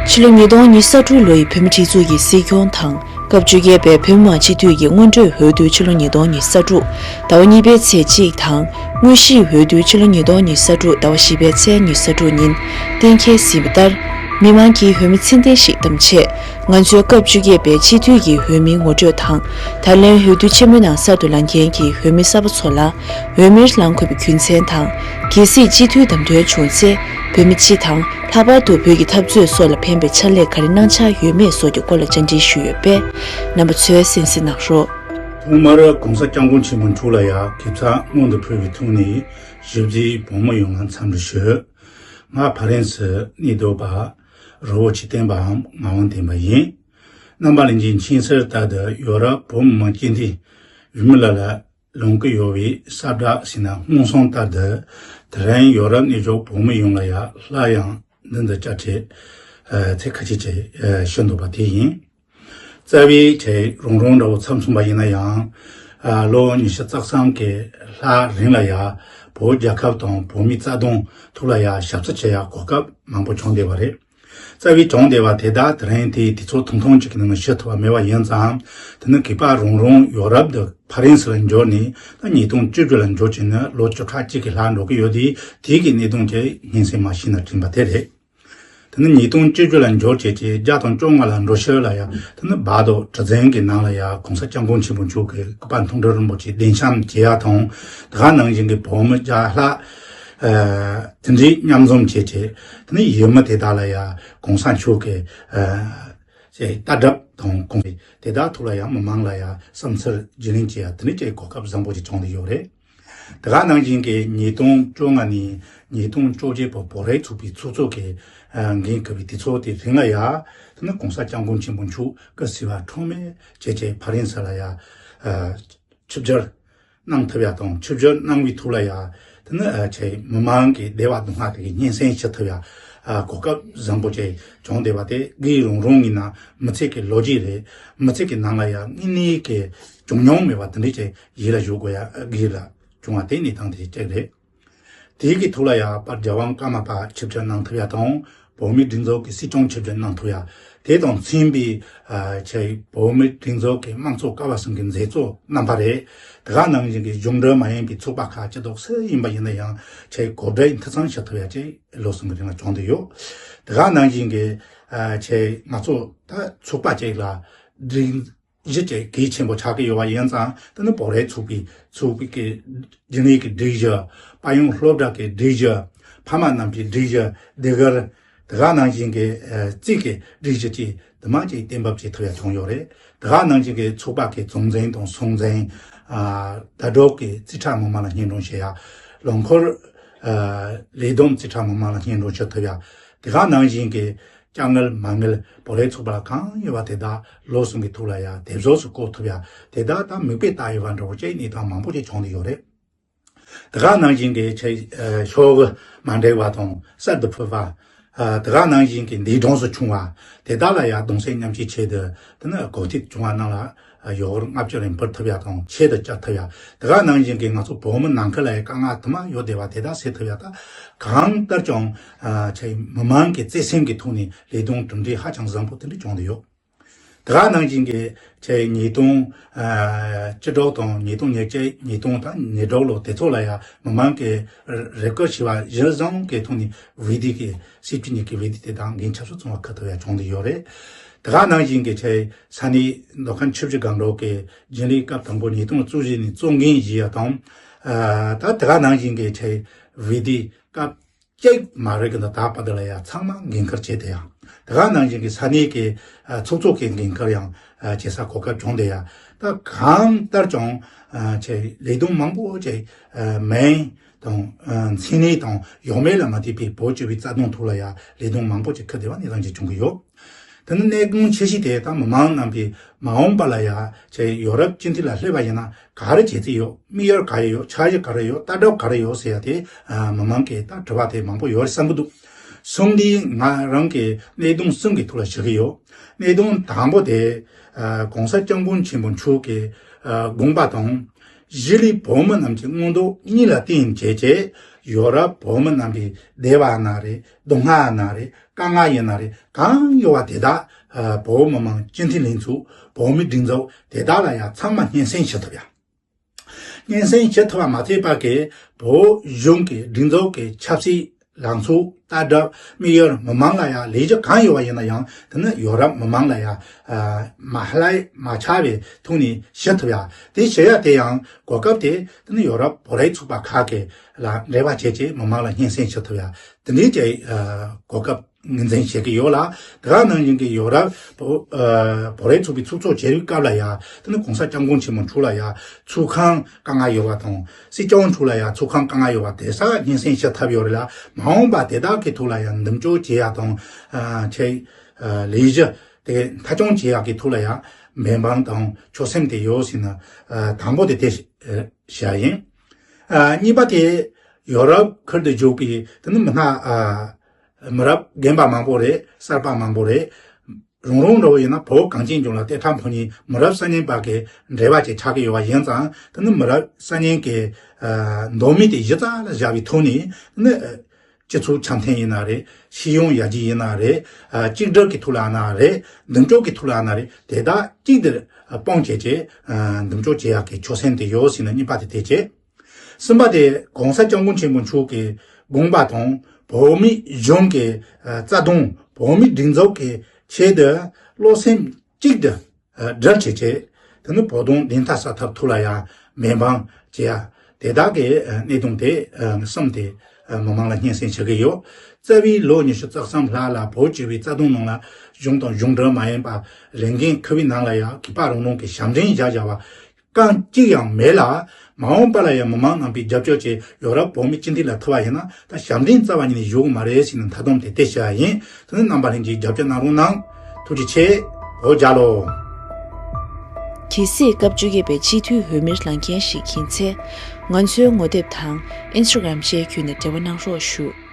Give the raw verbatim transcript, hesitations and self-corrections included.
ཕྱི་ལོ་ཉིས་སྟོང་ཉི་ཤུ་རྩ་དྲུག་ལོའི་བོད་མིའི་སྒྲིག་འཛུགས་ཀྱི་སྲིད་སྐྱོང་དང་། སྐབས་བཅོ་བརྒྱད་པའི་བོད་མི་མང་སྤྱི་འཐུས་ཀྱི་སྔོན་འགྲོའི་འོས་བསྡུ་ཕྱི་ལོ་ཉིས་སྟོང་ཉི་ཤུ་རྩ་དྲུག་ཟླ་བ་གཉིས་པའི་ཚེས་གཅིག་དང་། དངོས་གཞིའི་འོས་བསྡུ་ཕྱི་ལོ་ཉིས་སྟོང་ཉི་ཤུ་རྩ་དྲུག་ཟླ་བ་བཞི་པའི་ཚེས་ཉི་ཤུ་རྩ་དྲུག་ཉིན་གཏན་འཁེལ་ཟིན་པ་ལྟར། མི་མང་གིས་འོས་མི་ཚད་ལྡན་ཞིག་བདམས་ཆེད། ང་ཚོའི་སྐབས་བཅོ་བརྒྱད་པའི་སྤྱི་འཐུས་ཀྱི་འོས་མིའི་ངོ་སྤྲོད་དང་། ད་ལན་འོས་བསྡུ་ཆེན་མོའི་ནང་གསར་དུ་ལངས་མཁན་གྱི་འོས་མི་གསར་པ་ཚོ་ལ་འོས་མིར་ལངས་དགོས་པའི་རྒྱུ་མཚན་དང་། གལ་སྲིད་སྤྱི་འཐུས་བདམས་ཐོན་བྱུང་ཚེ། བོད་མི་སྤྱི་དང་། ལྷག་པར་དུ་བོད་ཀྱི་འཐབ་རྩོད་སོགས་ལ་ཕན་པའི་ཕྱག་ལས་ག་རེ་གནང་འཆར་ཡོད་མེད་སོགས་ཀྱི་སྐོར་ལ་བཅར་འདྲི་ཞུས་ཡོད་པས། རྣམ་པ་ཚོས་གསན་གཟིགས་གནང་རོགས། ཐོག་མར་༸གོང་ས་༸སྐྱབས་མགོན་ཆེན་པོ་མཆོག་ལ་ཡང་གུས་ཕྱག་སྔོན་དུ་ཕུལ་བའི་ཐོག་ནས་ཞིབ་འཇུག་བོད་མི་ཡོངས་ལ་འཚམས་འདྲི་ཞུ། ང་ཕ་རན་སི་གནས་སྡོད་པ་རི་བོ་ཆོས་ལྡན་པའམ་ངག་དབང་བསྟན་པ་ཡིན། རྣམ་པ་ལྷན་རྒྱས་མཁྱེན་གསལ་ལྟར་དུ་ཡོ་རོབ་བོད་མི་མང་སྤྱི་འཐུས་འོས་མི་ལ་ལ་ལངས་ཀྱི་ཡོད་པའི་ས་བསྒྲགས་ཟིན་ན་སྔོན་སོང་ལྟར་དུ། དེ་རིང་ཡོ་རོབ་གནས་བཅུག་བོད་མི་ཡོངས་ལ་ཡང་སླར་ཡང་མདུན་དུ་བཅར་ཏེ་ཚིག་ཁ་ཤས་ཅིག་ཞུ་འདོད་པ་དེ་ཡིན། རྩ་བའི་གྲས་རང་རང་འདྲ་བོ་ཚབ་མཚོན་པ་ཡིན་ན་ཡང་། ལོ་ཉི་ཤུ་རྩ་གསུམ་གྱི་ལྷག་རིང་ལ་ཡང་བོད་རྒྱལ་ཁབ་དང་བོད་མིའི་རྩ་དོན་ཐོག་ལ་ཡང་ཞབས་ཕྱི་བྱེད་ཡག་གོ་སྐབས་མང་པོ་བྱུང་བསྡད་པ་རེད། རྩ་བའི་བྱུང་བསྡད་པ་དེ་དག་དེ་རིང་དེའི་དུས་ཚོད་ཐུང་ཐུང་གཅིག་གི་ནང་ཞུ་ཐུབ་པ་མེད་པ་ཡིན་ཙང་། དེ་ནི་གུས་པ་རང་རང་ཡོ་རོབ་དུ་ཕ་རན་སི་ལ་འབྱོར་ནས་ད་ཉིས་སྟོང་བཅུ་བཅུ་ལ་འབྱོར་བྱས་ནས་ལོ་བཅུ་ཕྲག་གཅིག་གི་ལྷག་འགྲོ་གི་ཡོད་དུས། དེའི་གི་གནད་དོན་གྱི་སྙན་སེང་མ་ཤེས་ན་དྲན་པ་དེ་རེད། དེ་ནི་ཉིས་སྟོང་བཅུ་བཅུ་ལ་འབྱོར་བྱས་ཏེ་བརྒྱ་དང་བཅོ་ལྔ་ལ་འགྲོ་ཕྱིར་ལ་ཡང་། དེ་ནི་བར་དོ་གྲུ་གཟིངས་ཀྱི་ནང་ལ་ཡང་༸གོང་ས་༸སྐྱབས་མགོན་ཆེན་པོ་མཆོག་གི་སྐུ་པར་མཐོང་གྲོལ་རིན་པོ་ཆེ་གདན་འཆམ་བྱེད་ཡག་དང་། དེ་ག་ནང་བཞིན་གྱི་བོད་མི་བརྒྱ་ལྷག་དེ་འདྲའི་མཉམ་འཛོམས་བྱས་ཏེ། དེ་ནི་ཡུལ་མི་དེ་དག་ལ་ཡང་༸གོང་ས་མཆོག་གི་ཅེས་ལྟ་གྲུབ་དང་གོང་དེ་དག་ཐོག་ལ་ཡང་མི་མང་ལ་ཡང་བསམ་ཚུལ་བརྗེ་ལེན་བྱེད་ཡ་དེ་འདྲ་ཅིག་གོ་སྐབས་བཟང་པོ་ཅིག་བྱུང་བསྡད་ཡོད་རེད། དེ་ག་ནང་བཞིན་གྱི་ཉིས་སྟོང་བཅོ་ལྔ་ནས་ཉིས་སྟོང་བཅོ་བརྒྱད་བར་བོད་རིགས་ཚོགས་པའི་ཚོགས་གཙོ་གི་འགན་འཁུར་བའི་དུས་ཚོད་དེ་རིང་ལ་ཡང་དེ་ནི་༸གོང་ས་༸སྐྱབས་མགོན་ཆེན་པོ་མཆོག་སྐུ་ཚེ་བར་ཁྲོམ་མེད་བྱས་བྱས་ཕ་རན་སི་ལ་ཡང་ཆིབས་བསྒྱུར་གནང་ཐུབ་ཡ་དང་། ཆིབས་བསྒྱུར་གནང་བའི་ཐོག་ལ་ཡང་དེ་ནི་ཨ་ཆེ་མི་མང་གི་བདེ་བ་སྡུག་བསྔལ་དེ་གི་སྙན་སེང་ཞུ་ཐུབ་ཡ་ཨ་གོ་སྐབས་བཟང་པོ་ཅིག་བྱུང་བསྡད་པ་དེ་གི་རང་རང་ཡིན་ན་མི་ཚེ་གི་ལོ་རྒྱུས་རེད། མི་ཚེ་གི་ནང་ལ་ཡང་དངོས་གནས་ཀྱི་བྱུང་མྱོང་མེད་པ་དེ་འདྲ་ཅིག་ཡིད་ལ་བཞག་དགོས་ཡ་གི་ལ་བྱུང་བ་དེ་གནས་སྟངས་དེ་གཅིག་རེད། དེའི་གི་ཐོག་ལ་ཡང་པར་རྒྱལ་དབང་ཀརྨ་པ་ཆིབས་བསྒྱུར་གནང་ཐུབ་ཡ་དང་། བོད་མིའི་སྒྲིག་འཛུགས་ཀྱི་སྲིད་སྐྱོང་ཆིབས་བསྒྱུར་གནང་ཐུབ་ཡ། དེ་དང་མཚུངས་པའི་ཨ་ཆེ་བོད་མིའི་སྒྲིག་འཛུགས་ཀྱི་དམངས་གཙོ་ཀ་བ་གསུམ་གྱི་མཛད་གཙོ་རྣམ་པ་རེད། དེ་ག་ནང་བཞིན་གྱི་གཞུང་འབྲེལ་མ་ཡིན་པའི་ཚོགས་པ་ཁག་ཅི་ལྟར་སུ་ཡིན་པ་ཡིན་ན་ཡང་ཆེ་གོ་སྒྲིག་འཐུས་ཚང་བྱེད་ཐུབ་ཡ་ཅིག་ལོ་གསུམ་གྱི་རིང་ལ་བྱུང་བསྡད་ཡོད། དེ་ག་ནང་བཞིན་གྱི་ཨ་ཆེ་ང་ཚོ་ད་ཚོགས་པ་ཅིག་ལ་སྒྲིག་གཞི་ཅིག་གལ་ཆེན་པོ་ཆགས་ཀྱི་ཡོད་པ་ཡིན་ཙང་། དེ་ནི་བོད་རིགས་ཚོགས་པའི་ཚོགས་པའི་གི་རྒྱུན་ལས་ཀྱི་སྒྲིག་གཞི། དཔལ་ཡོན་སློབ་གྲྭ་གི་སྒྲིག་གཞི། ཕ་མ་རྣམས་ཀྱི་སྒྲིག་གཞི། ཟློས་གར། དེ་ག་ནང་བཞིན་གྱི་ཨ་རྩིས་ཀྱི་སྒྲིག་གཞི་བཅས་དུ་མ་ཅིག་གཏན་འབེབས་བྱེད་ཐུབ་ཡ་བྱུང་ཡོད་རེད། དེ་ག་ནང་བཞིན་གྱི་ཚོགས་པ་གི་གཙོ་འཛིན་དང་ཚོགས་འཛིན། ཨ་ཟླ་སྒྲོལ་གྱི་རྩིས་ཁྲ་མི་མང་ལ་སྙན་སྒྲོན་ཞུ་ཡ། ལོ་འཁོར་ཨ་ལས་བསྡོམས་རྩིས་ཁྲ་མི་མང་ལ་སྙན་སྒྲོན་ཞུ་ཐུབ་ཡ། དེ་ག་ནང་བཞིན་གྱི་དཔྱ་དངུལ་མ་དངུལ་བོད་རིགས་ཚོགས་པ་ལ་གང་ཡོད་པ་དེ་དག་ལོ་གསུམ་གྱི་ཐོག་ལ་ཡང་དེབ་གཟུགས་སུ་བཀོད་ཐུབ་ཡ། དེ་དག་ད་མིག་དཔེ་ལྟ་ཡོད་པ་འདྲ་བོ་ཅིག་གནས་སྟངས་མང་པོ་ཅིག་བྱུང་བསྡད་ཡོད་རེད། དེ་ག་ནང་བཞིན་གྱི་ཆེ་ཨ་ཤོག་གུ་མ་འགྲིག་པ་དང་གསར་དུ་ཕུལ་བ། ཨ་དེ་ག་ནང་བཞིན་གྱི་འདས་གྲོངས་སུ་བྱུང་བ། དེ་དག་ལ་ཡང་གདུང་སེམས་མཉམ་སྐྱེད་ཆེད་དུ་དེ་ནི་གོ་ཐོས་བྱུང་བ་རྣམས་ལ་ཡོ་གར་ལྔ་བཅུ་རེ་འབུལ་ཐུབ་ཡ་དང་ཆེད་དུ་བཅར་ཐུབ་ཡ། དེ་ག་ནང་བཞིན་གྱི་ང་ཚོ་བོད་མི་ནང་ཁུལ་ལ་ཡང་དཀའ་ངལ་དུ་མ་ཡོད་བསྡད་པ་དེ་དག་སེལ་ཐུབ་ཡ། ད་གང་ལྟར་ཀྱང་ཨ་ཆེ་མི་མང་གི་བརྩེ་སེམས་ཀྱི་ཐོག་ནས་ལས་དོན་གྲུབ་འབྲས་ཧ་ཅང་བཟང་པོ་དེ་འདྲ་བྱུང་བསྡད་ཡོད། དེ་ག་ནང་བཞིན་གྱི་ཆེ་ཉིས་སྟོང་ཨ་བཅུ་དྲུག་དང་ཉིས་སྟོང་ཉེར་གཅིག་ཉིས་སྟོང་དང་ཉེར་དྲུག་ལོ་དེ་ཚོ་ལ་ཡང་མི་མང་གི་རེ་སྐུལ་ཞུ་བ་གཞིར་བཟུང་གི་ཐོག་ནས་བི་ཌི་གི་སྲིད་སྤྱི་གཉིས་ཀྱི་བི་ཌི་དེ་དག་འགན་ཆབ་སྲིད་ཚོགས་པ་ཁུར་ཐུབ་ཡ་བྱུང་བསྡད་ཡོད་རེད། དེ་ག་ནང་བཞིན་གྱི་ཆེ་ས་གནས་མདོ་ཁམས་ཆུ་བཞི་སྒང་དྲུག་གི་རྒྱུན་ལས་སྐབས་དང་པོ་ཉིས་སྟོང་བཅུ་བཞི་ནས་གཙོ་འགན་བཞེས་ཡ་དང་། ཨ་ད་དེ་ག་ནང་བཞིན་གྱི་ཆེ་བི་ཌི་སྐབས་གཅིག་མ་རེད་གི་ད་ལྟ་བར་དུ་ལ་ཡང་ཚང་མ་འགན་འཁུར་བྱས་ཏེ་ཡང་། དེ་ག་ནང་བཞིན་གྱི་ས་གནས་ཀྱི་ཨ་ཚོགས་གཙོ་གི་འགན་འཁུར་ཡང་ཨ་བྱེད་ས་གོ་སྐབས་བྱུང་སྟེ་ཡང་། ད་གང་ལྟར་ཀྱང་ཨ་ཆེ་ལས་དོན་མང་པོ་ཅིག་ཨ་མིང་དང་ཨ་མཚན་གནས་དང་ཡོད་མེད་ལ་མ་ལྟོས་པའི་བོད་སྤྱི་པའི་རྩ་དོན་ཐོག་ལ་ཡང་ལས་དོན་མང་པོ་ཅིག་འཁུར་བསྡད་པ་ནི་རང་གིས་བྱུང་གི་ཡོད། དེ་ནི་གནད་དོན་ཆེ་ཤོས་དེ་ད་མི་མང་རྣམས་ཀྱིས་མ་འོངས་པ་ལ་ཡང་ཆེ་ཡོ་རོབ་སྤྱི་འཐུས་ལ་སླེབས་པ་ཡིན་ན་ག་རེ་བྱེད་རྩིས་ཡོད། དམིགས་ཡུལ་ག་རེ་ཡོད། འཆར་གཞི་ག་རེ་ཡོད། ལྟ་གྲུབ་ག་རེ་ཡོད་ཟེར་ཡ་དེ་ཨ་མི་མང་གིས་ད་དྲི་བ་དེ་མང་པོ་ཡོད་རེད་བསམ་གྱི་འདུག། གསུམ་འདི་ང་རང་གིས་གནད་དོན་གསུམ་གྱི་ཐོག་ལ་ཞུ་གི་ཡོད། གནད་དོན་དང་པོ་དེ་ཨ་༸གོང་ས་༸སྐྱབས་མགོན་ཆེན་པོ་མཆོག་གི་ཨ་དགོངས་པ་དང་གཞིས་ལུས་བོད་མི་རྣམས་ཀྱི་མངོན་འདོད་གཉིས་ལ་བརྟེན་བྱས་རྗེས། ཡོ་རོབ་བོད་མི་རྣམ་པའི་བདེ་བ་ན་རེད། སྡུག་བསྔལ་ན་རེད། དཀའ་ངལ་ཡིན་ན་རེད། གང་ཡོད་པ་དེ་དག་ཨ་བོད་མི་མང་སྤྱི་འཐུས་ལྷན་ཚོགས་བོད་མིའི་སྒྲིག་འཛུགས་དེ་དག་ལ་ཡང་ཚང་མ་སྙན་སེང་ཞུ་ཐུབ་ཡ། སྙན་སེང་ཞུ་ཐུབ་པ་མ་ཚད་པ་གི་བོད་གཞུང་གི་སྒྲིག་འཛུགས་ཀྱི་ཆབ་སྲིད་ལངས་ཕྱོགས། ལྟ་གྲུབ། དམིགས་ཡུལ། མི་མང་ལ་ཡང་ལས་གཞི་གང་ཡོད་པ་ཡིན་ན་ཡང་དེ་ནི་ཡོ་རོབ་མི་མང་ལ་ཡང་ཨ་མ་ལྷད་མ་ཆགས་པའི་ཐོག་ནས་ཞུ་ཐུབ་ཡ། དེ་ཞུ་ཡ་དེ་ཡང་གོ་སྐབས་དེ་དེ་ནི་ཡོ་རོབ་བོད་རིགས་ཚོགས་པ་ཁག་གི་ལ་འབྲེལ་བ་བྱས་རྗེས་མི་མང་ལ་སྙན་སེང་ཞུ་ཐུབ་ཡ། དེ་འདྲའི་གི་ཨ་གོ་སྐབས་ངོས་འཛིན་བྱེད་ཀྱི་ཡོད་ལ། དེ་ག་ནང་བཞིན་གྱི་ཡོ་རོབ་བོད་ཨ་བོད་རིགས་ཚོགས་པའི་ཚོགས་གཙོ་བྱེད་པའི་སྐབས་ལ་ཡང་དེ་ནི་གོང་ས་སྐྱབས་མགོན་ཆེན་པོ་མཆོག་ལ་ཡང་ཚོགས་ཁང་དཀའ་ངལ་ཡོད་པ་དང་། སྲིད་སྐྱོང་མཆོག་ལ་ཡང་ཚོགས་ཁང་དཀའ་ངལ་ཡོད་པ་དེ་སོགས་སྙན་སེང་ཞུ་ཐུབ་ཡོད་རེད་ལ། མ་འོངས་པ་དེ་དག་གི་ཐོག་ལ་ཡང་འདེམས་སྐྱོར་བྱེད་ཡ་དང་ཨ་ཆེད་ཨ་ལས་གཞི་དེ་མཐའ་འཁྱོངས་བྱེད་ཡ་གི་ཐོག་ལ་ཡང་འབད་པ་དང་ཆོད་སེམས་དེ་ཡོད་ཟེར་ན་ཨ་དང་པོ་དེ་དེ་ཨ་བཤད་ཡིན། ཨ་གཉིས་པ་དེ་ཡོ་རོབ་ཁུལ་དུ་བཞུགས་པའི་དེ་ནི་མི་སྣ་ཨ་མི་རབས་རྒན་པ་མང་པོ་རེད། གསར་པ་མང་པོ་རེད། རང་རང་འདྲ་བོ་ཡིན་ན་བོད་གངས་ཅན་ལྗོངས་ལ་གཏན་ཁྲ་ཕུལ་མཁན་མི་རབས་གསར་རྙིང་བར་གྱི་འབྲེལ་བ་ཅིག་ཆགས་ཀྱི་ཡོད་པ་ཡིན་ཙང་། དེ་ནི་མི་རབས་གསར་རྙིང་གི་ཨ་མདོ་སྨད་དེ་གཞི་རྩ་ལ་བཞག་པའི་ཐོག་ནས་དེ་ནི་ཨ་སྤྱི་ཚོགས་འཆམ་མཐུན་ཡིན་ན་རེད། ཤེས་ཡོན་ཡར་རྒྱས་ཡིན་ན་རེད། ཨ་གཅིག་སྒྲིལ་གྱི་ཐོག་ལ་ན་རེད། མདུན་སྐྱོད་ཀྱི་ཐོག་ལ་ན་རེད། དེ་དག་གཅིག་སྒྲིལ་ཨ་སྤུངས་བྱས་རྗེས་ཨ་མདུན་སྐྱོད་བྱེད་ཡག་གི་ཆོད་སེམས་དེ་ཡོད་ཟེར་ན་གཉིས་པ་དེ་དེ་བྱས། གསུམ་པ་དེ་གོང་ས་སྐྱབས་མགོན་ཆེན་པོ་མཆོག་གི་དགོངས་པ་དང་། བོད་མིའི་གཞུང་གི་ཨ་རྩ་དོན། བོད་མིའི་སྒྲིག་འཛུགས་ཀྱི་ཆེད་དུ་བློ་སེམས་གཅིག་ཏུ་ཨ་སྒྲིལ་བྱས་བྱས། དེ་ནི་བོད་དོན་བདེན་མཐའ་གསལ་ཐབས་ཐོག་ལ་ཡང་འབད་པ་བྱེད་ཡ། དེ་དག་གི་ཨ་གནད་དོན་དེ་ཨ་གསུམ་དེ་ཨ་མི་མང་ལ་སྙན་སེང་ཞུ་གི་ཡོད། རྩ་བའི་ལོ་ཉི་ཤུ་རྩ་གསུམ་ལྷག་ལ་བོད་ཅེས་པའི་རྩ་དོན་ནང་ལ་གཞུང་དང་གཞུང་འབྲེལ་མ་ཡིན་པ་ལས་འགན་འཁུར་བའི་ནང་ལ་ཡང་གུས་པ་རང་རང་གི་ཞབས་འདྲེན་བཞག་བཞག་པ་གང་གཅིག་ཡང་མེད་ལ། མ་འོངས་པ་ལ་ཡང་མི་མང་རྣམ་པའི་རྒྱབ་སྐྱོར་གྱིས་ཡོ་རོབ་བོད་མིའི་སྤྱི་འཐུས་ལ་ཐུག་པ་ཡིན་ན་ད་ཞབས་འདྲེན་རྩ་བ་ཉིད་ནས་ཞུ་གི་མ་རེད་ཟེར་ནས་མཐའ་སྡོམ་དེ་དེ་བྱས་པ་ཡིན། དེ་ནི་རྣམ་པ་ལྷན་རྒྱས་རྒྱབ་སྐྱོར་གནང་རོགས་གནང་། ཐུགས་རྗེ་ཆེ། བོད་རྒྱལ་ལོ། གལ་སྲིད་སྐབས་བཅོ་བརྒྱད་པའི་སྤྱི་འཐུས་འོས་མིར་ལངས་མཁན་ཞིག་ཡིན་ཚེ། ང་ཚོའི་ངོ་དེབ་དང་ཨིན་སི་ཊ་གྷ་རམ་བཅས་བརྒྱུད་ནས་འབྲེལ་བ་གནང་རོགས་ཞུ།